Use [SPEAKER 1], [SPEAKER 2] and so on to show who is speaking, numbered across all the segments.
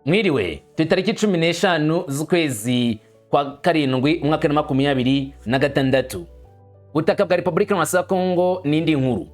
[SPEAKER 1] Mwiriwe. Turi tariki 15 z'ukwezi kwa karindwi, umwaka wa 2026. Ubutaka bwa Repubulika ya Kongo n'indi nkuru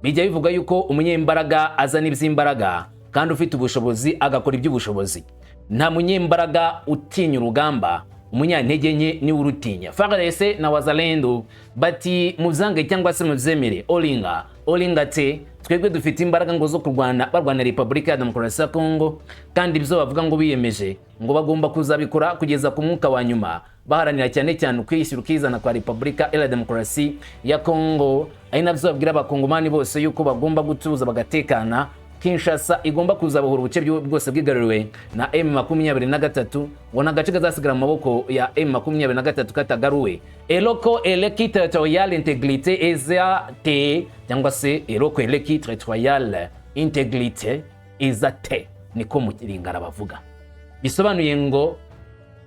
[SPEAKER 1] bijya bivuga yuko umunyembaraga azana iby'imbaraga, kandi ufite ubushobozi agakora iby'ubushobozi. Nta munyembaraga utinya urugamba, umunyantege nke niwe urutinya. FARDC na Wazalendo bati muzange cyangwa se mubyemere, olinga olinga te, twebwe dufite imbaraga ngo zo kurwana, barwana Repubulika ya Demokarasi ya Kongo. Kandi ibyo bavuga ngo biyemeje ngo bagomba kuzabikora kugeza ku mwuka wa nyuma, baharanira cyane cyane ukwishyura ukizana kwa Repubulika ya Demokarasi ya Kongo, ari nabyo babwira Abakongomani bose yuko bagomba gutuza bagatekana. Kinshasa igomba kuzabohora ubuce bwose bwigaruriwe na M23, ngo nta gace kazasigara mu maboko ya M23 katagaruwe. Eloko eleki territorial intégrité eza te, cyangwa se eloko eleki territorial intégrité eza te, niko mu Lingala bavuga. Bisobanuye ngo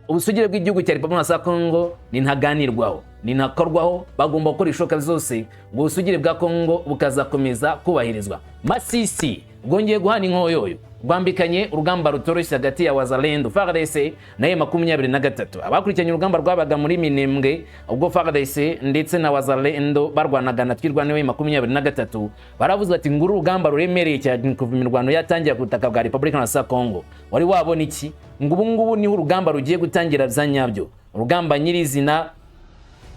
[SPEAKER 1] ubusugire bw'igihugu cya Repubulika ya Kongo ni ntaganirwaho, ni ntakorwaho. Bagomba gukora ibishoboka byose ngo ubusugire bwa Kongo bukazakomeza kubahirizwa. Masisi rwongeye guhana inkoyoyo, rwambikanye urugamba rutoroshye hagati ya Wazalendo, FARDC na M23. Abakurikiranye urugamba rwabaga muri Minembwe ubwo FARDC ndetse na Wazalendo barwanaga na Twirwaneho M23, baravuze bati nguru urugamba ruremereye cyane kuva imirwano yatangira ku butaka bwa Repubulika ya Kongo. Wari wabona iki? Ngo ubu ngubu niho urugamba rugiye gutangira bya nyabyo, urugamba nyirizina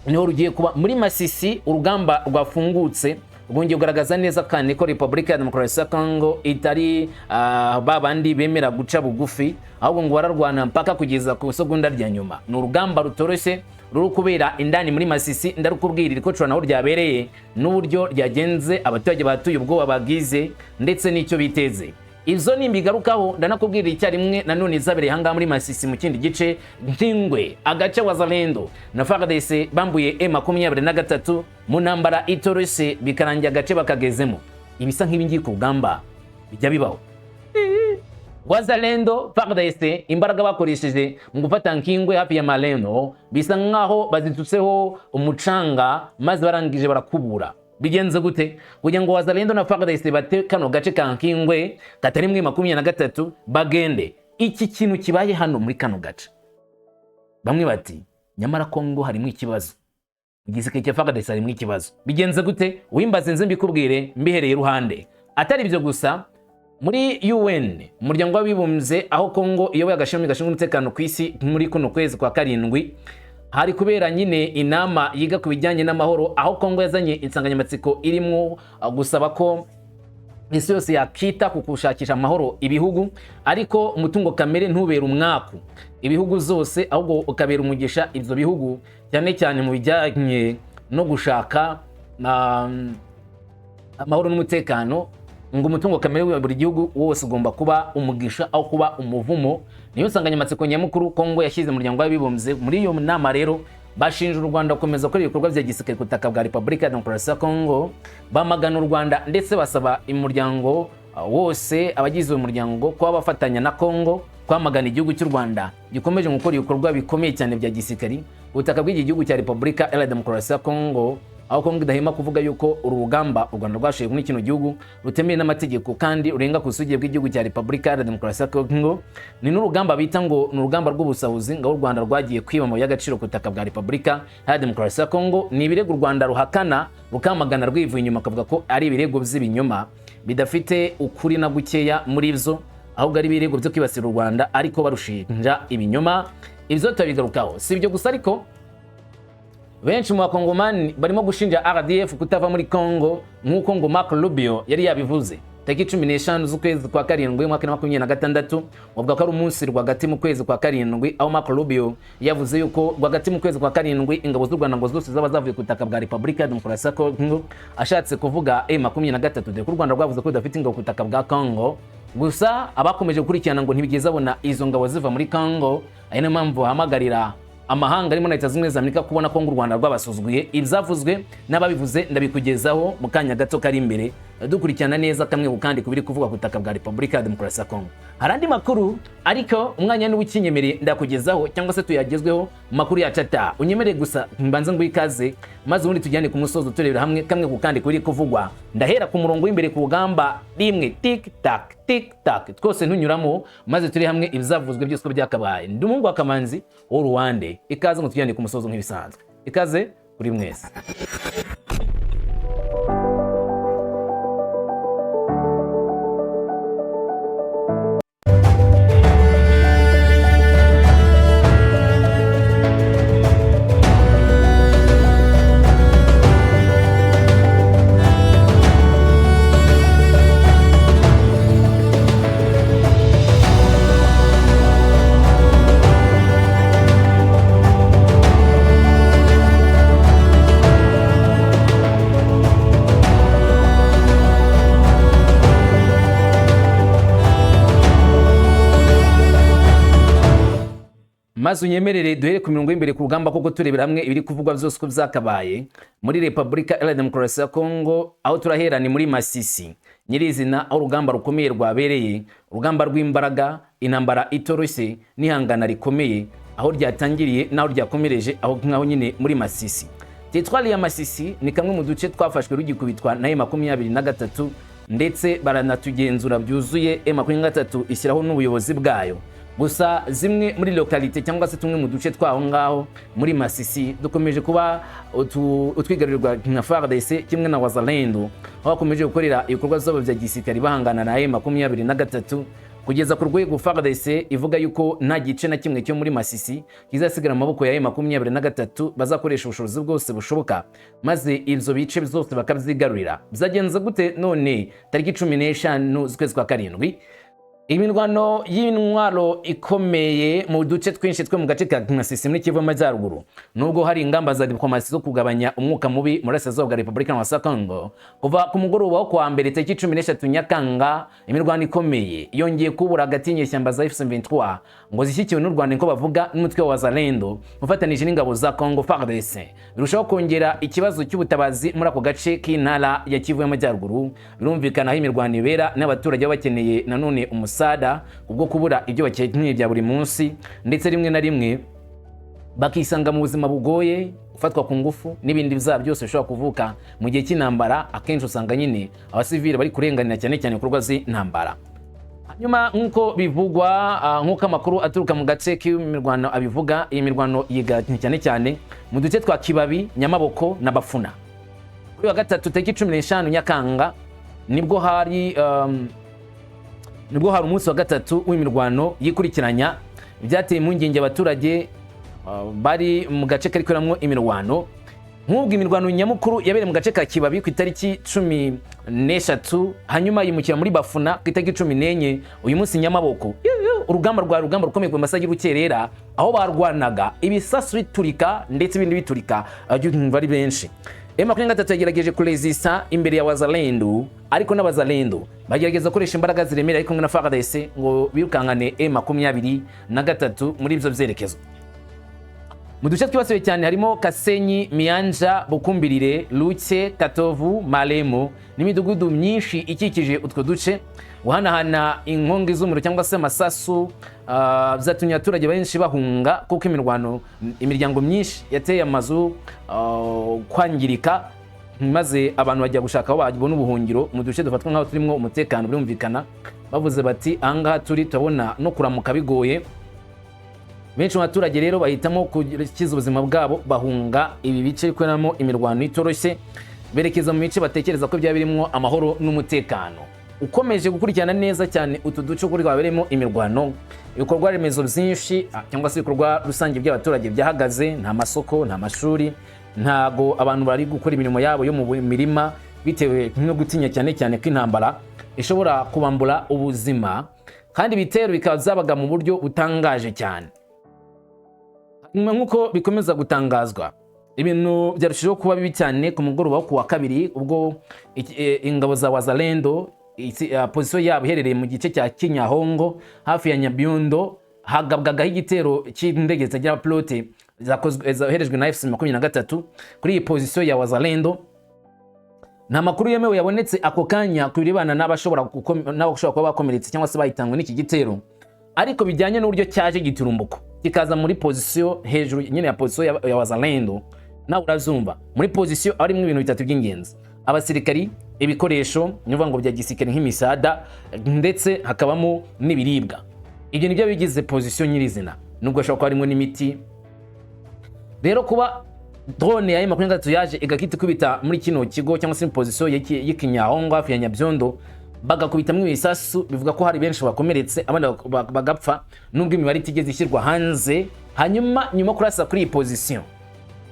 [SPEAKER 1] niho rugiye kuba muri Masisi. Urugamba rwafungutse rwongeye kugaragaza neza kandi ko Repubulika ya Demokarasi ya Kongo itari ba bandi bemera guca bugufi, ahubwo ngo bararwana mpaka kugeza ku isegonda rya nyuma. Ni urugamba rutoroshye ruri kubera indani muri Masisi. Ndarukubwira ko naho ryabereye n'uburyo ryagenze, abaturage batuye ubwoba bagize ndetse n'icyo biteze. Izo nimbigarukaho ndanakubwira icyarimwe nanone izabereye ahangaha muri Masisi mu kindi gice Nkingwe, agace Wazalendo na FARDC bambuye M23 mu ntambara itoroshye, bikarangira agace bakagezemo. Ibisa nk'ibi ngibi ku rugamba bijya bibaho. Wazalendo, FARDC, imbaraga bakoresheje mu gufata Nkingwe hafi ya Maleno bisa nkaho bazitutseho umucanga maze barangije barakubura. Bigenze gute kugira ngo Wazalendo na FARDC bate kano gace ka Nkingwe katari mwe 23 bagende? Iki kintu kibaye hano muri kano gace, bamwe bati nyamara Kongo harimo ikibazo, igisirikare cya FARDC harimo ikibazo. Bigenze gute? Wimbaze nze mbikubwire mbihereye iruhande. Atari ibyo gusa, muri UN, Umuryango w'Abibumbye, aho Kongo iyoboye agashami gashinzwe umutekano ku isi, muri kuno kwezi kwa karindwi hari kubera nyine inama yiga ku bijyanye n'amahoro, aho Kongo yazanye insanganyamatsiko irimo gusaba ko isi yose yakita ku gushakisha amahoro ibihugu, ariko umutungo kamere ntubere umwaku ibihugu zose, ahubwo ukabera umugisha ibyo bihugu, cyane cyane mu bijyanye no gushaka amahoro n'umutekano. Ngo umutungo kamere wa buri gihugu wose ugomba kuba umugisha aho kuba umuvumo. Niyo nsanganyamatsiko nyamukuru Kongo yashyize mu Muryango w'Abibumbye. Muri iyo nama rero bashinja u Rwanda gukomeza gukora ibikorwa bya gisirikare ku butaka bwa Repubulika ya Demokarasi ya Kongo, bamagana u Rwanda ndetse basaba umuryango wose, abagize uyu muryango, kuba bafatanya na Kongo kwamagana igihugu cy'u Rwanda gikomeje gukora ibikorwa bikomeye cyane bya gisirikari ku butaka bw'iki gihugu cya Repubulika ya Demokarasi ya Kongo, aho Kongo idahema kuvuga yuko uru rugamba u Rwanda rwashoye muri kino gihugu rutemewe n'amategeko kandi rurenga ku busugire bw'igihugu cya Repubulika ya Demokarasi ya Kongo. Ni n'urugamba bita ngo ni urugamba rw'ubusahuzi, ngo u Rwanda rwagiye kwiba amabuye y'agaciro ku butaka bwa Repubulika ya Demokarasi ya Kongo. Ni ibirego u Rwanda ruhakana, rukamagana rwivuye inyuma, akavuga ko ari ibirego by'ibinyoma bidafite ukuri na gukeya muri byo, ahubwo ari ibirego byo kwibasira u Rwanda ariko barushinja ibinyoma. Ibyo turabigarukaho. Si ibyo gusa ariko, benshi mu Bakongomani barimo gushinja RDF kutava muri Congo nk'uko ngo Marco Rubio yari yabivuze tariki 15 z'ukwezi kwa karindwi umwaka wa 2026. Bavuga ko ari umunsi rwagati mu kwezi kwa karindwi aho Marco Rubio yavuze yuko rwagati mu kwezi kwa karindwi ingabo z'u Rwanda ngo zose zaba zavuye ku butaka bwa Repubulika ya Demokarasi ya Congo, ashatse kuvuga M23, dore ko u Rwanda rwavuze ko rudafite ingabo ku butaka bwa Congo. Gusa abakomeje gukurikirana ngo ntibigeze babona izo ngabo ziva muri Congo, ari nayo mpamvu bahamagarira amahanga arimo na Leta Zunze Ubumwe za Amerika kubona ko ngo u Rwanda rwabasuzuguye. Ibyavuzwe n'ababivuze ndabikugezaho mu kanya gato kari imbere. Dukurikirana neza kamwe ku kandi ku biri kuvugwa ku butaka bwa Repubulika ya Demokarasi ya Kongo. Hari andi makuru, ariko umwanya niwo ukinyemereye ndakugezaho cyangwa se tuyagezweho mu makuru yacu ataha. Unyemereye gusa mbanze ngo ikaze, maze ubundi tujyane ku musozo, turebera hamwe kamwe ku kandi kuri kuvugwa. Ndahera ku murongo w'imbere ku rugamba rimwe, tik tak tik tak, twose ntunyuramo, maze turi hamwe ibizavuzwe byose uko byakabaye. Ndi umuhungu wa Kamanzi w'Uruwande. Ikaze ngo tujyane ku musozo nk'ibisanzwe. Ikaze kuri mwese. Maze unyemerere duhere ku mirongo y'imbere ku rugamba koko, turebera hamwe ibiri kuvugwa byose uko byakabaye muri Repubulika Iharanira Demokarasi ya Kongo. Aho turahera ni muri Masisi nyirizina, aho urugamba rukomeye rwabereye, urugamba rw'imbaraga, intambara itoroshye n'ihangana rikomeye, aho ryatangiriye n'aho ryakomereje, aho ngaho nyine muri Masisi. Teritwari ya Masisi ni kamwe mu duce twafashwe rugikubitwa na M23, ndetse baranatugenzura byuzuye. M23 ishyiraho n'ubuyobozi bwayo. Gusa zimwe muri localité cyangwa se tumwe mu duce twaho ngaho muri Masisi dukomeje kuba utwigarurirwa na FARDC kimwe na Wazalendo, aho bakomeje gukorera ibikorwa byabo bya gisirikare bahangana na M23, kugeza ku rwego FARDC ivuga yuko nta gice na kimwe cyo muri Masisi kizasigara mu maboko ya M23, bazakoresha ubushobozi bwose bushoboka maze ibyo bice byose bakabyigarurira. Byagenze gute none tariki 15 z'ukwezi kwa karindwi? Imirwano y'intwaro ikomeye mu duce twinshi two mu gace ka Masisi muri Kivu y'Amajyaruguru, nubwo hari ingamba za diplomasi zo kugabanya umwuka mubi muri Burasirazuba bwa Repubulika ya Kongo. Kuva ku mugoroba wo kuwa mbere tariki 13 Nyakanga, imirwano ikomeye yongeye kubura hagati y'inyeshyamba za M23 ngo zishyikiwe n'u Rwanda, niko bavuga, n'umutwe wa Wazalendo ufatanije n'ingabo za Congo FARDC, birushaho kongera ikibazo cy'ubutabazi muri ako gace k'intara ya Kivu y'Amajyaruguru. Birumvikana aho imirwano ibera n'abaturage baba bakeneye nanone umusada kubwo kubura ibyo bakeneye bya buri munsi, ndetse rimwe na rimwe bakisanga mu buzima bugoye, gufatwa ku ngufu n'ibindi byaha byose bishobora kuvuka mu gihe cy'intambara. Akenshi usanga nyine abasivili bari kurenganira cyane cyane ibikorwa z'intambara. Hanyuma nk'uko bivugwa, nk'uko amakuru aturuka mu gace k'imirwano abivuga, iyi mirwano yiga cyane cyane mu duce twa Kibabi, Nyamaboko na Bafuna. Kuri wa gatatu tariki 15 Nyakanga nibwo hari umunsi wa gatatu w'imirwano yikurikiranya, byateye impungenge abaturage bari mu gace kari kuberamwo imirwano. Nk'ubwo imirwano nyamukuru yabereye mu gace ka Kibabi ku itariki 13, hanyuma yimukira muri Bafuna ku itariki 14. Uyu munsi Nyamaboko, urugamba rwa rugamba rukomeye ku masaha y'urukerera, aho barwanaga ibisasu biturika ndetse ibindi biturika, ababyumva ari benshi. M23 yagerageje kurezisa imbere ya Wazalendo, ariko n'Abazalendo bagerageza gukoresha imbaraga ziremereye ari kumwe na FARDC ngo birukankane M23 muri ibyo byerekezo. Mu duce twibasiwe cyane harimo Kasenyi, Miyanja, Bukumbirire, Luke, Katovu, Maremo n'imidugudu myinshi ikikije utwo duce. Guhanahana inkongi z'umuriro cyangwa se amasasu byatumye abaturage benshi bahunga, kuko imirwano, imiryango myinshi yateye amazu kwangirika, maze abantu bajya gushaka aho babona ubuhungiro mu duce dufatwa nk'aho turimo umutekano. Birumvikana, bavuze bati: "Ahangaha turi turabona no kuramuka bigoye." Benshi mu baturage rero bahitamo gukiza ubuzima bwabo, bahunga ibi bice bikoreramo imirwano itoroshye, berekeza mu bice batekereza ko byaba birimo amahoro n'umutekano. Ukomeje gukurikirana neza cyane utu duce uko twabereyemo imirwano, ibikorwa remezo byinshi cyangwa se ibikorwa rusange by'abaturage byahagaze. Nta masoko, nta mashuri, ntago abantu bari gukora imirimo yabo yo mu mirima, bitewe no gutinya cyane cyane ko intambara ishobora kubambura ubuzima, kandi ibitero bikaba byabaga mu buryo butangaje cyane. Nk'uko bikomeza gutangazwa, ibintu byarushijeho kuba bibi cyane ku mugoroba wo kuwa kabiri, ubwo ingabo za Wazalendo position yabo iherereye mu gice cya Kinyahongo hafi ya Nyabyundo hagabwagaho igitero cy'indege zitagira pilote zakozwe zoherejwe na FC 23 kuri iyi position ya Wazalendo. Nta makuru yemewe yabonetse ako kanya ku birebana n'abashobora kuba bakomeretse cyangwa se bahitanywe n'iki gitero, ariko bijyanye n'uburyo cyaje giturumbuko, kikaza muri position hejuru nyine ya position ya Wazalendo. Nawe urazumva, muri position harimo ibintu bitatu by'ingenzi: abasirikari, ibikoresho, ni ngo bya gisirikare nk'imisada, ndetse hakabamo n'ibiribwa. Ibyo nibyo bigize position nyirizina, nubwo hashobora kuba harimo n'imiti. Rero kuba drone ya M23 yaje igakita ikubita muri kino kigo cyangwa se position y'ikinyahongo hafi ya Nyabyondo, bagakubitamo ibisasu, bivuga ko hari benshi bakomeretse, abandi bagapfa, nubwo imibare itigeze ishyirwa hanze. Hanyuma nyuma kurasa kuri iyi position,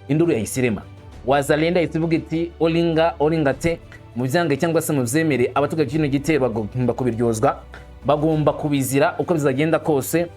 [SPEAKER 1] induru yahise irema. Wazalendo yahise ivuga iti: "Olinga olinga te, mubyange cyangwa se mubyemere, abaturage kino gitero bagomba kubiryozwa, bagomba kubizira uko bizagenda kose."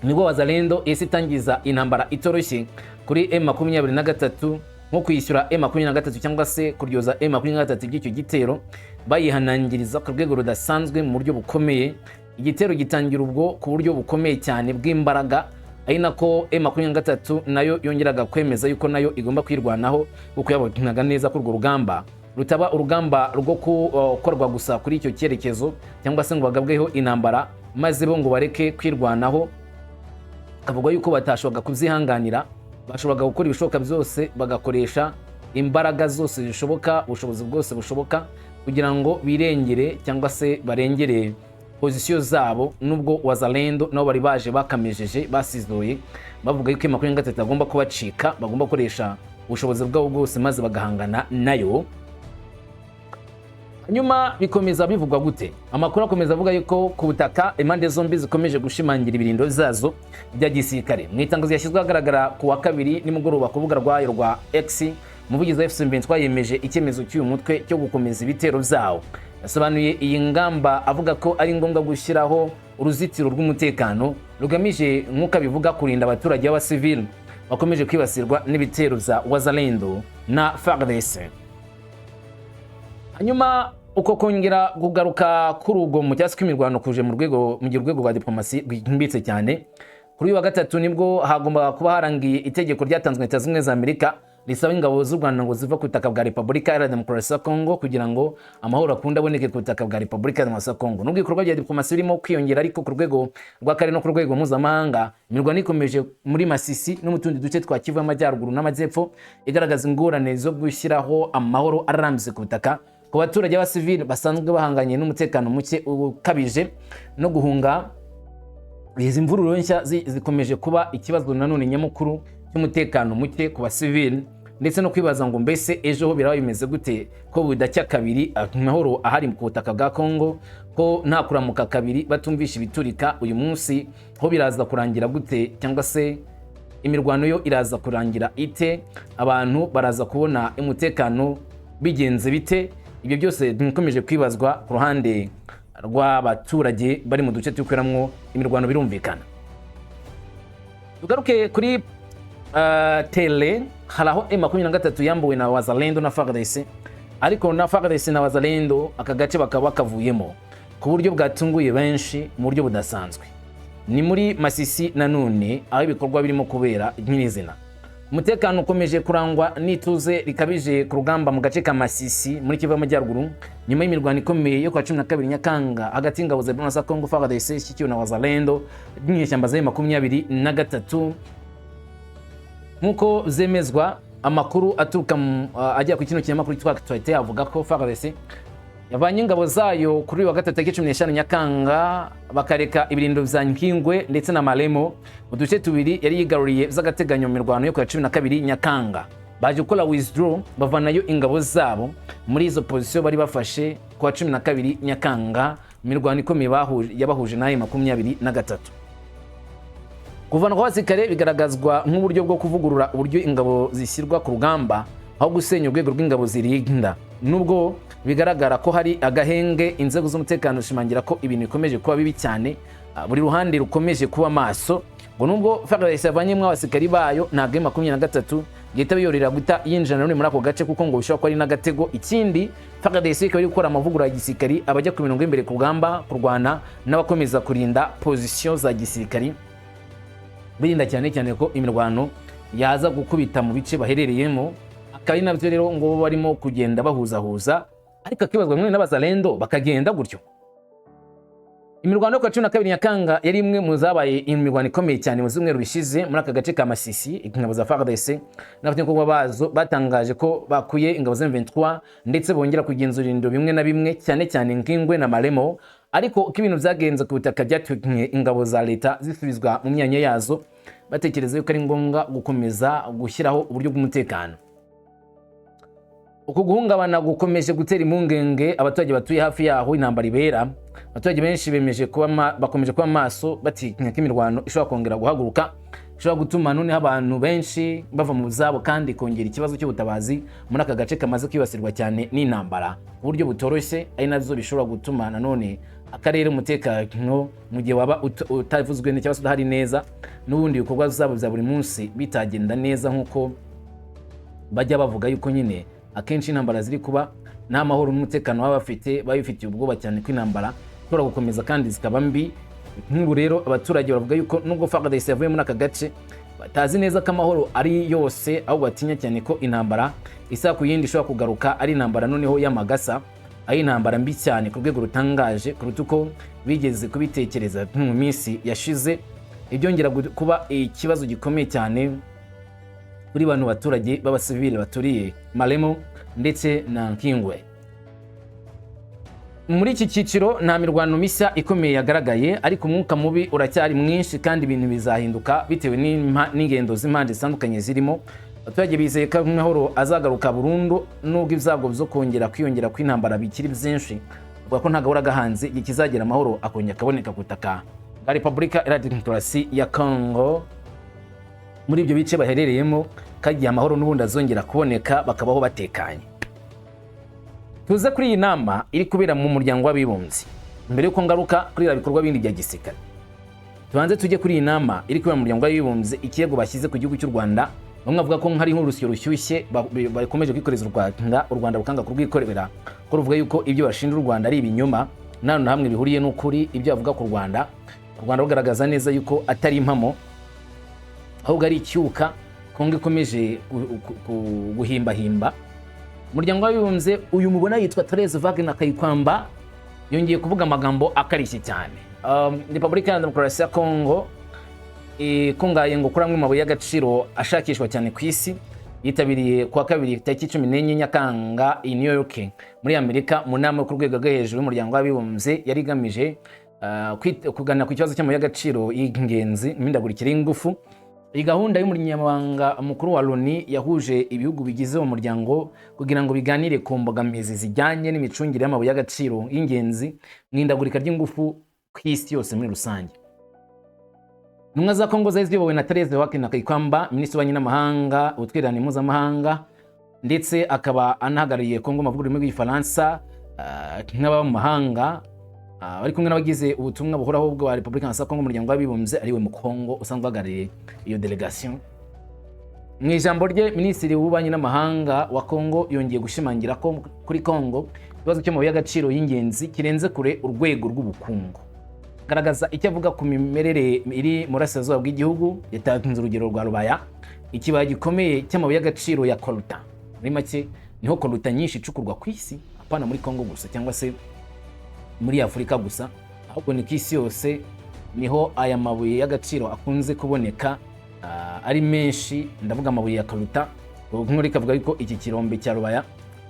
[SPEAKER 1] Nibwo Wazalendo yahise itangiza intambara itoroshye kuri M23, nko kwishyura M23 cyangwa se kuryoza M23 iby'icyo gitero, bayihanangiriza ku rwego rudasanzwe mu buryo bukomeye. Igitero gitangira ubwo ku buryo bukomeye cyane bw'imbaraga, ari nako M23 nayo yongeraga kwemeza yuko nayo igomba kwirwanaho, kuko yabonaga neza ko urwo rugamba rutaba urugamba rwo gukorwa gusa kuri icyo cyerekezo, cyangwa se ngo bagabweho intambara maze bo ngo bareke kwirwanaho. Kavuga yuko batashoboraga kubyihanganira, bashoboraga gukora ibishoboka byose, bagakoresha imbaraga zose zishoboka, ubushobozi bwose bushoboka, kugira ngo birengere cyangwa se barengere position zabo, nubwo Wazalendo nabo bari baje bakamejeje, basizoye, bavuga yuko M23 agomba kubacika, bagomba gukoresha ubushobozi bwabo bwose maze bagahangana nayo. Hanyuma bikomeza bivugwa gute? Amakuru akomeza avuga yuko ku butaka impande zombi zikomeje gushimangira ibirindo zazo bya gisirikare. Mu itangazo yashyizwe ahagaragara ku wa kabiri nimugoroba ku rubuga rwayo rwa X, umuvugizi wa AFC M23 yemeje icyemezo cy'uyu mutwe cyo gukomeza ibitero byawo. Yasobanuye iyi ngamba avuga ko ari ngombwa gushyiraho uruzitiro rw'umutekano rugamije, nk'uko abivuga, kurinda abaturage b'abasivili bakomeje kwibasirwa n'ibitero bya Wazalendo na FARDC. Hanyuma uko kongera kugaruka k'urugomo cyangwa se kw'imirwano kuje mu rwego mu gihe urwego rwa diplomasi rwimbitse cyane. Kuri uyu wa gatatu nibwo hagombaga kuba harangiye itegeko ryatanzwe na Leta Zunze Ubumwe za Amerika risaba ingabo z'u Rwanda ngo ziva ku butaka bwa Repubulika Iharanira Demokarasi ya Kongo, kugira ngo amahoro akunde aboneke ku butaka bwa Repubulika Iharanira Demokarasi ya Kongo. Nubwo ibikorwa bya diplomasi birimo kwiyongera, ariko ku rwego rw'akarere no ku rwego mpuzamahanga, imirwano ikomeje muri Masisi no mu tundi duce twa Kivu y'Amajyaruguru n'Amajyepfo, igaragaza ingorane zo gushyiraho amahoro arambye ku butaka ku baturage b'abasivili basanzwe bahanganye n'umutekano muke ukabije no guhunga. Izi mvururu nshya zikomeje kuba ikibazo nanone nyamukuru cy'umutekano muke ku basivili, ndetse no kwibaza ngo mbese ejo ho biraba bimeze gute, ko budacya kabiri amahoro ahari ku butaka bwa Kongo, ko nta kuramuka kabiri batumvisha ibiturika uyu munsi, ho biraza kurangira gute, cyangwa se imirwano yo iraza kurangira ite, abantu baraza kubona umutekano bigenze bite? Ibyo byose bikomeje kwibazwa ku ruhande rw'abaturage bari mu duce tukoreramo imirwano, birumvikana. Tugaruke kuri terrain. Hari aho M23 yambuwe na Wazalendo na FARDC, ariko na FARDC na Wazalendo aka gace bakaba bakavuyemo ku buryo bwatunguye benshi mu buryo budasanzwe. Ni muri Masisi nanone, aho ibikorwa birimo kubera nyirizina. Umutekano ukomeje kurangwa n'ituze rikabije ku rugamba mu gace ka Masisi muri Kivu y'Amajyaruguru, nyuma y'imirwano ikomeye yo kwa 12 Nyakanga hagati y'ingabo za Repubulika Congo FARDC ishyigikiwe na Wazalendo n'inyeshyamba za 23, nk'uko zemezwa amakuru aturuka ajya ku kino kinyamakuru cyitwa Actualité. Avuga ko FARDC yavanye ingabo zayo kuri uyu wa gatatu tariki 15 Nyakanga, bakareka ibirindo vya Nkingwe ndetse na Maremo, mu duce tubiri yari yigaruriye by'agateganyo mu mirwano yo ku ya 12 Nyakanga. Baje gukora withdraw, bavanayo ingabo zabo muri izo position bari bafashe ku wa 12 Nyakanga, mu mirwano ikomeye yabahuje na M23. Kuvanwa kw'abasirikare bigaragazwa nk'uburyo bwo kuvugurura uburyo ingabo zishyirwa ku rugamba, aho gusenya urwego rw'ingabo zirinda. Nubwo bigaragara ko hari agahenge, inzego z'umutekano zishimangira ko ibintu bikomeje kuba bibi cyane, buri ruhande rukomeje kuba maso, ngo nubwo FARDC yavanyemo abasirikari bayo, ntabwo M23 gihita biyorera guta yinjira nanone muri ako gace, kuko ngo bishobora kuba ari n'agatego. Ikindi, FARDC ikaba iri gukora amavugurura ya gisirikari, abajya ku mirongo y'imbere ku rugamba kurwana n'abakomeza kurinda position za gisirikari, birinda cyane cyane ko imirwano yaza gukubita mu bice baherereyemo. Akaba Akaba ari nabyo rero ngo barimo kugenda bahuzahuza, ariko akibazwa mwe n'Abazalendo bakagenda gutyo. Imirwano yo ku wa 12 Nyakanga yari imwe mu zabaye imirwano ikomeye cyane mu z'umweru bishize muri aka gace ka Masisi. Ingabo za FARDC n'abafatanyabikorwa bazo batangaje ko bakuye ingabo za M23 ndetse bongera kugenzura ibirindiro bimwe na bimwe, cyane cyane Nkingwe na Maremo. Ariko uko ibintu byagenze ku butaka byatumye ingabo za leta zisubizwa mu myanya yazo, batekereza yuko ari ngombwa gukomeza gushyiraho uburyo bw'umutekano. Uku guhungabana gukomeje gutera impungenge abaturage batuye hafi yaho intambara ibera. Abaturage benshi bemeje kuba bakomeje kuba maso, batinya ko imirwano ishobora kongera guhaguruka, ishobora gutuma noneho abantu benshi bava mu zabo kandi ikongera ikibazo cy'ubutabazi muri aka gace kamaze kwibasirwa cyane n'intambara ku buryo butoroshye, ari nazo bishobora gutuma nanone akarere umutekano mu gihe waba utavuzwe cyangwa se udahari neza, n'ubundi ibikorwa zabo bya buri munsi bitagenda neza, nk'uko bajya bavuga yuko nyine akenshi intambara ziri kuba nta mahoro n'umutekano baba bafite, baba bifitiye ubwoba cyane ko intambara ishobora gukomeza kandi zikaba mbi. Nk'ubu rero abaturage bavuga yuko nubwo FARDC yavuye muri aka gace, batazi neza ko amahoro ari yose, ahubwo batinya cyane ko intambara isaha ku yindi ishobora kugaruka, ari intambara noneho y'amagasa, ari intambara mbi cyane ku rwego rutangaje kuruta uko bigeze kubitekereza mu minsi yashize. Ibyongera kuba ikibazo gikomeye cyane kuri bano baturage b'abasivili baturiye Maremo ndetse na Nkingwe. Muri iki cyiciro nta mirwano mishya ikomeye yagaragaye, ariko umwuka mubi uracyari mwinshi kandi ibintu bizahinduka bitewe n'ingendo z'impande zitandukanye zirimo. Abaturage bizeye ko amahoro azagaruka burundu, nubwo ibyago byo kongera kwiyongera kw'intambara bikiri byinshi. Bavuga ko nta gahora gahanze, igihe kizagera amahoro akongera akaboneka ku butaka bwa Repubulika Iharanira Demokarasi ya Congo muri ibyo bice baherereyemo, kagiye amahoro n'ubundi azongera kuboneka, bakabaho batekanye. Tuze kuri iyi nama iri kubera mu Muryango w'Abibumbye. Mbere y'uko ngaruka kuri iriya bikorwa bindi bya gisirikare, tubanze tujye kuri iyi nama iri kubera mu Muryango w'Abibumbye. Ikirego bashyize ku gihugu cy'u Rwanda, bamwe bavuga ko hari nk'urusyo rushyushye bakomeje kwikoreza u Rwanda, u Rwanda rukanga kurwikorera, ko ruvuga yuko ibyo bashinja u Rwanda ari ibinyoma, nta na hamwe bihuriye n'ukuri. Ibyo bavuga ku Rwanda, u Rwanda rugaragaza neza yuko atari impamo, ahubwo ari icyuka Kongo ikomeje guhimbahimba. Umuryango w'Abibumbye, uyu mubona yitwa Therese Wagner Kayikwamba, yongeye kuvuga amagambo akarishye cyane. Repubulika ya Demokarasi ya Kongo ikungahaye ngo kuri amwe mu mabuye y'agaciro ashakishwa cyane ku isi, yitabiriye kuwa kabiri tariki 14 Nyakanga i New York muri Amerika mu nama yo ku rwego rwo hejuru y'Umuryango w'Abibumbye yari igamije kuganira ku kibazo cy'amabuye y'agaciro y'ingenzi, imihindagurikire y'ingufu. Iyi gahunda y'umunyamabanga mukuru wa Loni yahuje ibihugu bigize uwo muryango kugira ngo biganire ku mbogamizi zijyanye n'imicungire y'amabuye y'agaciro y'ingenzi mu ihindagurika ry'ingufu ku isi yose muri rusange. Intumwa za Kongo zari ziyobowe na Therese Wagner Kayikwamba, minisitiri w'ububanyi n'amahanga, ubutwererane mpuzamahanga, ndetse akaba anahagarariye Kongo mu rurimi rw'Igifaransa n'ababa mu mahanga, bari kumwe n'abagize ubutumwa buhoraho bwa Repubulika ya Kongo mu Muryango w'Abibumbye, ariwe mu Kongo usanzwe uhagarariye iyo delegation. Mu ijambo rye, minisitiri w'ububanyi n'amahanga wa Kongo yongeye gushimangira ko kuri Kongo ikibazo cy'amabuye y'agaciro y'ingenzi kirenze kure urwego rw'ubukungu. Garagaza icyo avuga ku mimerere iri mu burasirazuba bw'igihugu, yatanze urugero rwa Rubaya, ikibaya gikomeye cy'amabuye y'agaciro ya coltan. Muri make niho coltan nyinshi icukurwa ku isi, apana muri Kongo gusa cyangwa se muri Afurika gusa, ahubwo ni ku isi yose niho aya mabuye y'agaciro akunze kuboneka ari menshi, ndavuga amabuye ya coltan. Nkuru ikavuga yuko iki kirombe cya Rubaya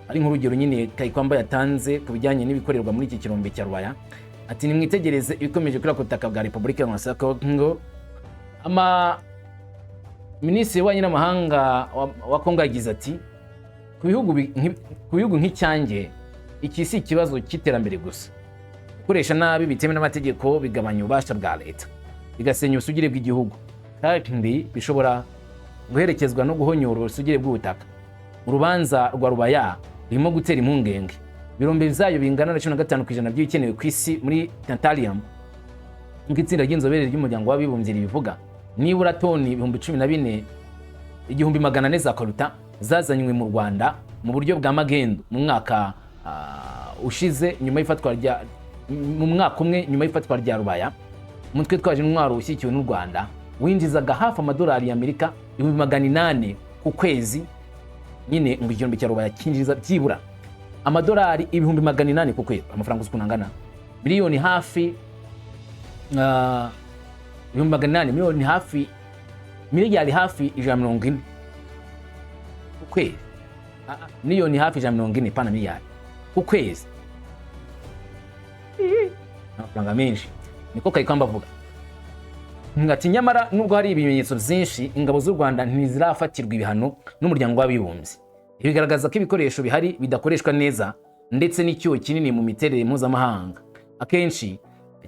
[SPEAKER 1] ari nk'urugero nyine Kayikwamba yatanze ku bijyanye n'ibikorerwa muri iki kirombe cya Rubaya. Ati: "Nimwitegereze ibikomeje kuri ako butaka bwa Repubulika ya Kongo." Ama minisitiri w'ububanyi n'amahanga wa Kongo yagize ati: "Ku bihugu nk'icyanjye, iki si ikibazo cy'iterambere gusa. Gukoresha nabi bitemewe n'amategeko bigabanya ububasha bwa leta, bigasenya ubusugire bw'igihugu, kandi bishobora guherekezwa no guhonyora ubusugire bw'ubutaka. Urubanza rwa Rubaya rurimo gutera impungenge. Ibirombe byayo bingana na 15% by'ibikenewe ku isi muri tantalium, nk'uko itsinda ry'inzobere ry'Umuryango w'Abibumbye ribivuga. Nibura toni 14,400 za coltan zazanywe mu Rwanda mu buryo bwa magendu mu mwaka ushize, nyuma y'ifatwa rya mu mwaka umwe nyuma y'ifatwa rya Rubaya, umutwe twaje intwaro ushyigikiwe n'u Rwanda winjizaga hafi amadolari y'Amerika 800,000 ku kwezi." Nyine ngo ikirombe cya Rubaya cyinjiza byibura amadolari 800,000 ku kwezi. Amafaranga uzi ukuntu angana? Miliyoni hafi 800,000, miliyoni hafi, miliyari hafi 140 ku kwezi. Miliyoni hafi 140, pana miliyari, ku kwezi. Amafaranga menshi, niko Kayikwamba avuga. Ati nyamara nubwo hari ibimenyetso byinshi, ingabo z'u Rwanda ntizirafatirwa ibihano n'Umuryango w'Abibumbye. Ibi bigaragaza ko ibikoresho bihari bidakoreshwa neza, ndetse n'icyuho kinini mu miterere mpuzamahanga, akenshi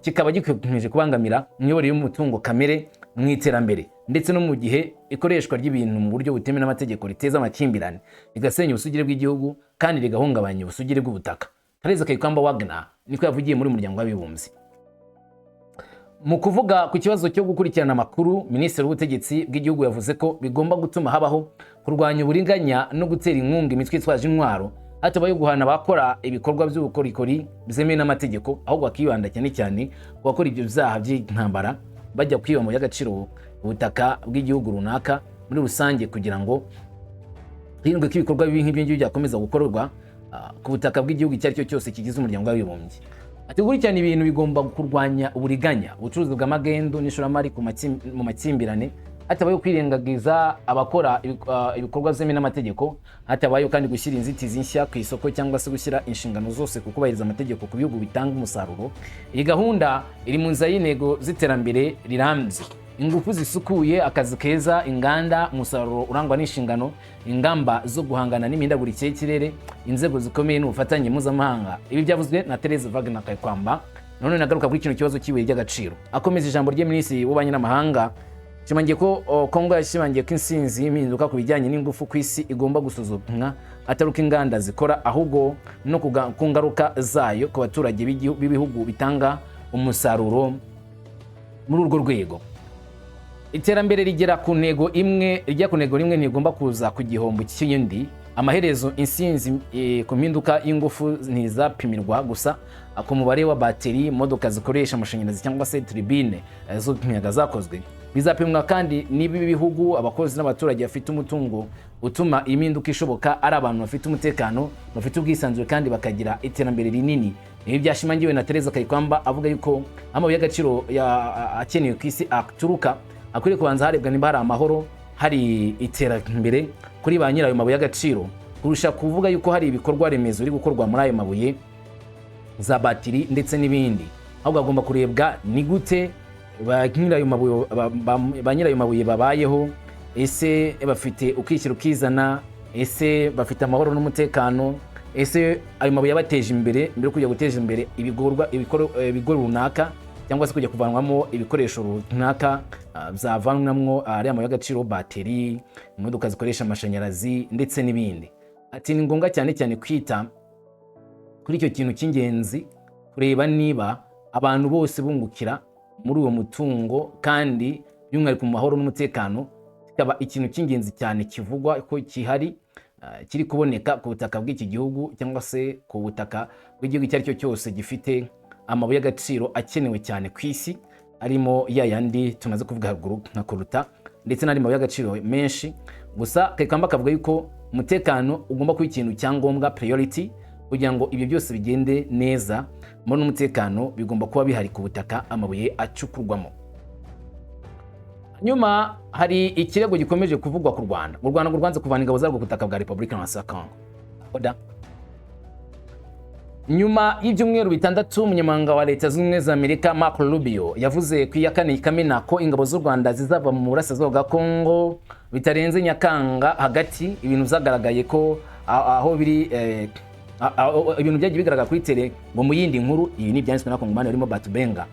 [SPEAKER 1] kikaba gikomeje kubangamira imiyoborere y'umutungo kamere mu iterambere, ndetse no mu gihe ikoreshwa ry'ibintu mu buryo butemewe n'amategeko riteza amakimbirane, rigasenya ubusugire bw'igihugu kandi rigahungabanya ubusugire bw'ubutaka. Therese Kayikwamba Wagner niko yavugiye muri Umuryango w'Abibumbye. Mu kuvuga ku kibazo cyo gukurikirana amakuru, Minisitiri w'Ubutegetsi bw'Igihugu yavuze ko bigomba gutuma habaho kurwanya uburiganya no gutera inkunga imitwe itwaje intwaro, hatabaye guhana abakora ibikorwa by'ubukorikori byemewe n'amategeko, ahubwo bakibanda cyane cyane ku bakora ibyo byaha by'intambara bajya kwiba mu by'agaciro ubutaka bw'igihugu runaka muri rusange, kugira ngo hirindwe ko ibikorwa bibi nk'ibyo ngibyo byakomeza gukorwa ku butaka bw'igihugu icyo ari cyo cyose kigize Umuryango w'Abibumbye. Ati gukurikirana ibintu bigomba kurwanya uburiganya, ubucuruzi bw'amagendu n'ishoramari mu makimbirane, hatabayeho kwirengagiza abakora ibikorwa byemewe n'amategeko, hatabayeho kandi gushyira inzitizi nshya ku isoko cyangwa se gushyira inshingano zose ku kubahiriza amategeko ku bihugu bitanga umusaruro. Iyi gahunda iri mu nzira y'intego z'iterambere rirambye: ingufu zisukuye, akazi keza, inganda, umusaruro urangwa n'inshingano, ingamba zo guhangana n'imihindagurikire y'ikirere, inzego zikomeye n'ubufatanye mpuzamahanga. Ibi byavuzwe na Therese Wagner Kayikwamba. None nagaruka kuri kino kibazo cy'ibuye ry'agaciro. Akomeza ijambo rye, Minisitiri w'Ububanyi n'Amahanga yashimangiye ko Kongo yashimangiye ko insinzi y'impinduka ku bijyanye n'ingufu ku isi igomba gusuzumwa atari uko inganda zikora, ahubwo no ku ngaruka zayo ku baturage b'ibihugu bitanga umusaruro muri urwo rwego. Iterambere rigera ku ntego imwe, rijya ku ntego rimwe, ntigomba kuza ku gihombo cy'iyindi. Amaherezo insinzi ku mpinduka y'ingufu ntizapimirwa gusa ku mubare wa bateri, imodoka zikoresha amashanyarazi cyangwa se turbine z'umuyaga zakozwe. Bizapimwa kandi niba ibihugu, abakozi n'abaturage bafite umutungo utuma impinduka ishoboka ari abantu bafite umutekano, bafite ubwisanzure kandi bakagira iterambere rinini. Ibi byashimangiwe na Therese Kayikwamba, avuga yuko amabuye y'agaciro akenewe ku isi aturuka akwiriye kubanza harebwa niba hari amahoro, hari iterambere kuri ba nyirayo mabuye y'agaciro, kurusha kuvuga yuko hari ibikorwa remezo biri gukorwa muri ayo mabuye, za batiri ndetse n'ibindi. Ahubwo hagomba kurebwa ni gute ba nyirayo mabuye babayeho. Ese bafite ukwishyira ukizana? Ese bafite amahoro n'umutekano? Ese ayo mabuye yabateje imbere, mbere yo kujya guteza imbere ibigo runaka cyangwa se kujya kuvanwamo ibikoresho runaka byavanwamo ariya mabuye y'agaciro, bateri, imodoka zikoresha amashanyarazi ndetse n'ibindi? Ati ni ngombwa cyane cyane kwita kuri icyo kintu cy'ingenzi, kureba niba abantu bose bungukira muri uwo mutungo, kandi by'umwihariko mu mahoro n'umutekano, kikaba ikintu cy'ingenzi cyane kivugwa ko gihari, kiri kuboneka ku butaka bw'iki gihugu cyangwa se ku butaka bw'igihugu icyo ari cyo cyose gifite amabuye y'agaciro akenewe cyane ku isi, arimo ya yandi tumaze kuvuga haruguru nka coltan ndetse n'andi mabuye y'agaciro menshi. Gusa Kayikwamba akavuga yuko umutekano ugomba kuba ikintu cya ngombwa, priority, kugira ngo ibyo byose bigende neza. Muri n'umutekano bigomba kuba bihari ku butaka amabuye acukurwamo. Nyuma hari ikirego gikomeje kuvugwa ku Rwanda. U Rwanda ngo rwanze kuvana ingabo zarwo ku butaka bwa Repubulika ya Congo. Oda. Nyuma y'ibyumweru 6, umunyamabanga wa Leta Zunze Ubumwe za Amerika Marco Rubio yavuze ku ya 4 Kamena ko ingabo z'u Rwanda zizava mu burasirazuba bwa Congo bitarenze Nyakanga hagati. Ibintu byagaragaye ko aho biri ibintu byagiye bigaragara kuri terrain. Ngo mu yindi nkuru, ibi ni ibyanditswe na Kongomani barimo Batubenga.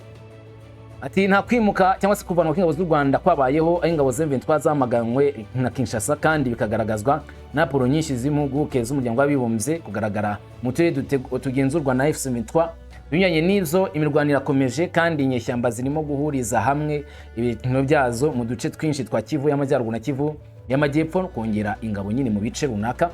[SPEAKER 1] Ati nta kwimuka cyangwa se kuvanwa kw'ingabo z'u Rwanda kwabayeho, aho ingabo za M23 zamaganywe na Kinshasa, kandi bikagaragazwa na raporo nyinshi z'impuguke z'Umuryango w'Abibumbye kugaragara mu turere tugenzurwa na AFC M23. Binyuranye n'ibyo, imirwano irakomeje kandi inyeshyamba zirimo guhuriza hamwe ibintu byazo mu duce twinshi twa Kivu y'Amajyaruguru na Kivu y'Amajyepfo, kongera ingabo nyine mu bice runaka.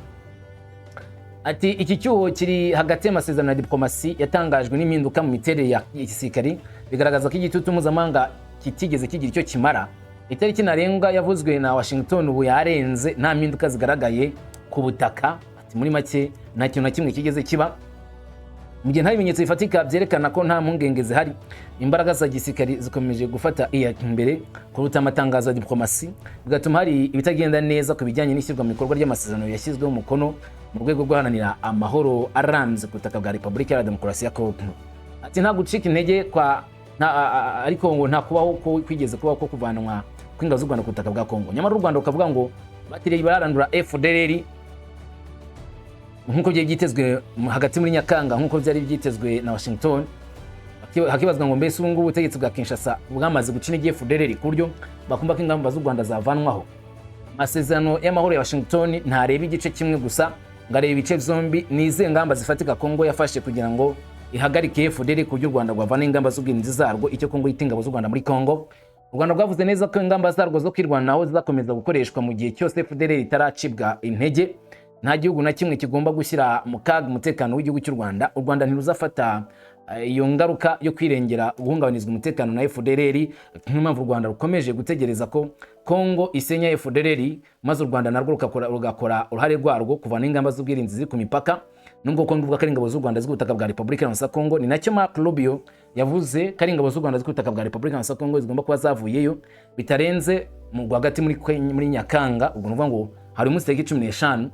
[SPEAKER 1] Ati iki cyuho kiri hagati y'amasezerano ya diplomasi yatangajwe n'impinduka mu miterere ya gisirikari bigaragaza ko igitutu mpuzamahanga kitigeze kigira icyo kimara. Itariki ntarengwa yavuzwe na Washington ubu yarenze, nta mpinduka zigaragaye ku ku butaka. Ati muri make nta kintu na kimwe kigeze kiba. Mu gihe nta bimenyetso bifatika byerekana ko nta mpungenge zihari, imbaraga za gisirikari zikomeje gufata iya mbere kuruta amatangazo ya diplomasi, bigatuma hari ibitagenda neza ku bijyanye n'ishyirwa mu bikorwa ry'amasezerano yashyizweho umukono mu rwego rwo guharanira amahoro arambye ku butaka bwa Repubulika Iharanira Demokarasi ya Kongo. Ati nta gucika intege kwa nta, ariko ngo nta kubaho ko kwigeze kubaho ko kuvanwa kw'ingabo z'u Rwanda ku butaka bwa Kongo. Nyamara u Rwanda rukavuga ngo batiriye bararandura FDLR nk'uko byari byitezwe hagati muri Nyakanga, nk'uko byari byitezwe na Washington. Hakibazwa ngo mbese ubu ngubu ubutegetsi bwa Kinshasa bwamaze guca intege FDLR ku buryo bakumva ko ingamba z'u Rwanda zavanwaho? Amasezerano y'amahoro ya Washington ntareba igice kimwe gusa, ngo areba ibice byombi. Ni izihe ngamba zifatika Kongo yafashe kugira ngo ihagarike FDLR ku buryo u Rwanda rwavana ingamba z'ubwirinzi zarwo, icyo Kongo yita ingabo z'u Rwanda, muri Kongo? U Rwanda rwavuze neza ko ingamba zarwo zo kwirwanaho zizakomeza gukoreshwa mu gihe cyose FDLR itaracibwa intege. Nta gihugu na kimwe kigomba gushyira mu kaga umutekano w'igihugu cy'u Rwanda. U Rwanda ntiruzafata iyo ngaruka yo kwirengera guhungabanizwa umutekano na FDLR. Niyo mpamvu u Rwanda rukomeje gutegereza ko Kongo isenya FDLR, maze u Rwanda narwo rugakora uruhare rwarwo kuvana ingamba z'ubwirinzi ziri ku mipaka, nubwo Kongo ivuga ko ari ingabo z'u Rwanda ziri ku butaka bwa Repubulika Iharanira Kongo. Ni nacyo Mark Rubio yavuze, ko ari ingabo z'u Rwanda ziri ku butaka bwa Repubulika Iharanira Kongo zigomba kuba zavuyeyo bitarenze mu rwagati muri Nyakanga. Ubwo ni ukuvuga ngo hari umunsi tariki 15.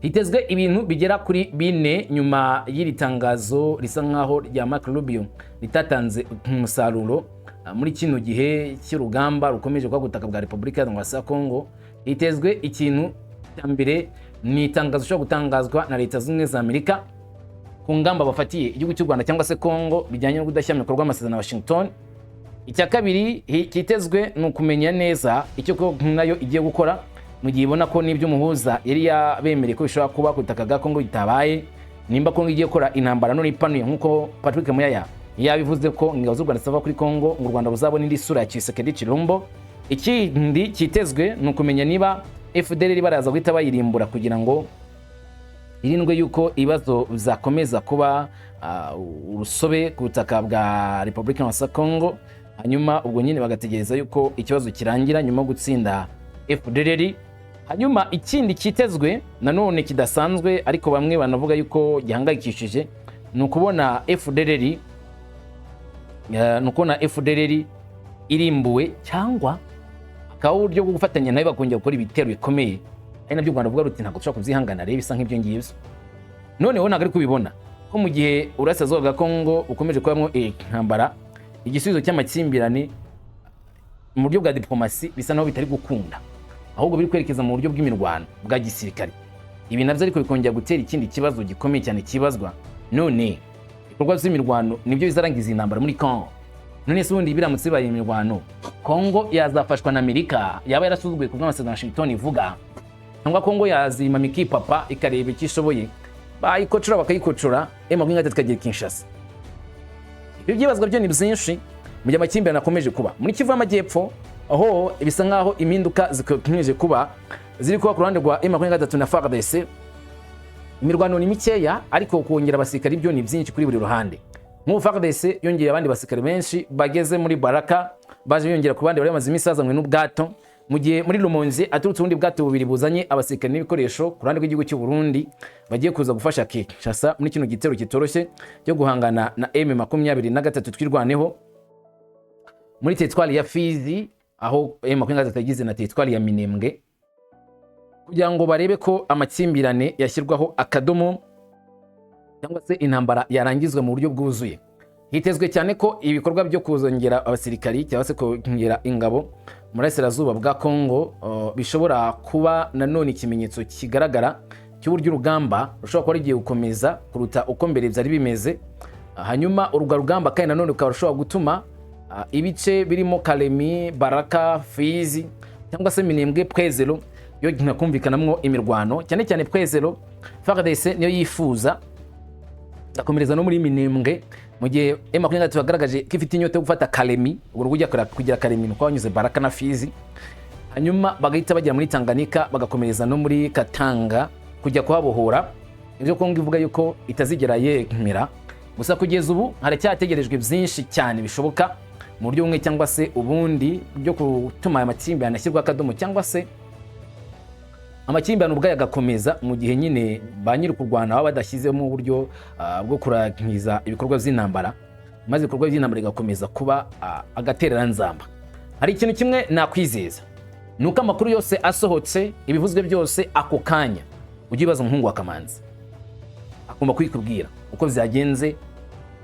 [SPEAKER 1] Hitezwe ibintu bigera kuri bine nyuma y'iri tangazo risa nkaho rya Mark Rubio ritatanze umusaruro. Muri kino gihe cy'urugamba rukomeje kuba ku butaka bwa Repubulika Iharanira Kongo, hitezwe ikintu cya mbere: ni itangazo rishobora gutangazwa na Leta Zunze Ubumwe za Amerika ku ngamba bafatiye igihugu cy'u Rwanda cyangwa se Kongo bijyanye no kudashyira mu bikorwa amasezerano ya Washington. Icya kabiri kitezwe ni ukumenya neza icyo Kongo nayo igiye gukora mu gihe ibona ko n'ibyo umuhuza yari yabemereye ko bishobora kuba ku butaka bwa Kongo bitabaye, nimba Kongo igiye gukora intambara none ipanuye, nk'uko Patrick Muyaya yabivuze ko ingabo z'u Rwanda zitava kuri Kongo, ngo u Rwanda ruzabona indi sura ya Tshisekedi Tshilombo. Ikindi kitezwe ni ukumenya niba FDLR baraza guhita bayirimbura kugira ngo irindwe yuko ibibazo bizakomeza kuba urusobe ku butaka bwa Repubulika ya Kongo, hanyuma ubwo nyine bagategereza yuko ikibazo kirangira nyuma yo gutsinda FDLR. Hanyuma ikindi kitezwe nanone kidasanzwe, ariko bamwe banavuga yuko gihangayikishije, ni ukubona FDLR irimbuwe cyangwa hakaba uburyo bwo gufatanya nayo bakongera gukora ibitero bikomeye, ari nabyo u Rwanda ruvuga ruti ntabwo dushobora kubyihangana. Rero bisa nk'ibyo ngibyo noneho ntabwo ari kubibona ko mu gihe uburasirazuba bwa Kongo bukomeje kubamo intambara, igisubizo cy'amakimbirane mu buryo bwa diplomasi bisa naho bitari gukunda, ahubwo biri kwerekeza mu buryo bw'imirwano bwa gisirikare. Ibi nabyo ariko bikongera gutera ikindi kibazo gikomeye cyane kibazwa: none ibikorwa by'imirwano nibyo bizarangiza intambara muri Kongo? None se ubundi biramutse bibaye imirwano, Kongo yazafashwa na Amerika yaba yarasuzuguye ku bw'amasezerano Washington ivuga, cyangwa Kongo yazima ikipapa ikareba icyo ishoboye, bayikocora bakayikocora, M23 ikagera Kinshasa? Ibyo byibazwa byo ni byinshi mu gihe amakimbirane akomeje kuba muri Kivu y'Amajyepfo, aho bisa nkaho impinduka zikomeje kuba, ziri kuba ku ruhande rwa M23 na FARDC. Imirwano ni mikeya, ariko kongera abasirikari byo ni byinshi kuri buri ruhande. Nk'ubu FARDC yongeye abandi basirikare benshi bageze muri Baraka, baje biyongera ku bandi bari bamaze iminsi bazanywe n'ubwato, mu gihe muri Rumonzi aturutse ubundi bwato bubiri buzanye abasirikare n'ibikoresho ku ruhande rw'igihugu cy'u Burundi, bagiye kuza gufasha Kinshasa muri kino gitero kitoroshye cyo guhangana na M23 Twirwaneho muri teritwari ya Fizi, aho M23 yagize na teritwari ya Minembwe, kugira ngo barebe ko amakimbirane yashyirwaho akadomo cyangwa se intambara yarangizwa mu buryo bwuzuye. Hitezwe cyane ko ibikorwa byo kuzongera abasirikari cyangwa se kongera ingabo mu burasirazuba bwa Kongo bishobora kuba nanone ikimenyetso kigaragara cy'uburyo urugamba rushobora kuba rugiye gukomeza kuruta uko mbere byari bimeze. Hanyuma urwo rugamba kandi nanone rukaba rushobora gutuma ibice birimo Kalemi, Baraka, Fizi cyangwa se Minembwe, Pwezero yo kumvikanamwo imirwano, cyane cyane Pwezero FARDC niyo yifuza, gakomereza no muri Minembwe, mu gihe M23 yagaragaje ko ifite inyota yo gufata Kalemi. Ubwo rujya kugira Kalemi nuko banyuze Baraka na Fizi, hanyuma bagahita bagera muri Tanganyika, bagakomereza no muri Katanga kujya kuhabohora. Ibyo Kongo ivuga yuko itazigera yemera. Gusa kugeza ubu haracyategerejwe byinshi cyane bishoboka mu buryo bumwe cyangwa se ubundi byo gutuma aya makimbirane ashyirwa akadomo cyangwa se Amakimbirane ubwayo agakomeza mu gihe nyine ba nyiri kurwana baba badashyizemo uburyo bwo kurangiza ibikorwa by'intambara, maze ibikorwa by'intambara bigakomeza kuba agatereranzamba. Hari ikintu kimwe nakwizeza, ni uko amakuru yose asohotse, ibivuzwe byose ako kanya, ujye ubaza umuhungu wa Kamanzi, agomba kubikubwira uko byagenze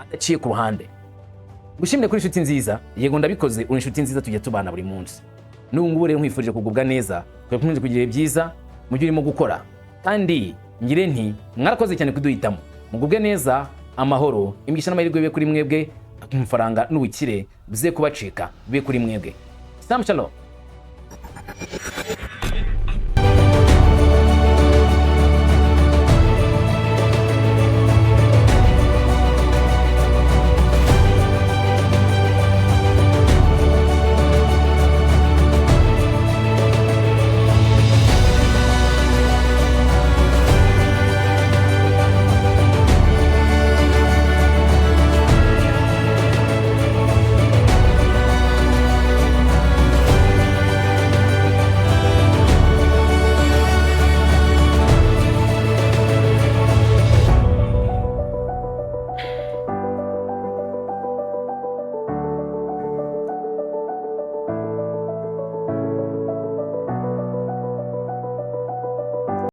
[SPEAKER 1] adaciye ku ruhande. Gushimire kuri inshuti nziza, yego ndabikoze, uri inshuti nziza, tujya tubana buri munsi. N'ubu ngubu rero nkwifurije kugubwa neza, nkwifurije kugira ibihe byiza mu byo urimo gukora, kandi ngire nti mwarakoze cyane kuduhitamo. Mugubwe neza, amahoro, imigisha n'amahirwe bibe kuri mwebwe, amafaranga n'ubukire bize kubacika, bibe kuri mwebwe. Sam, shalom.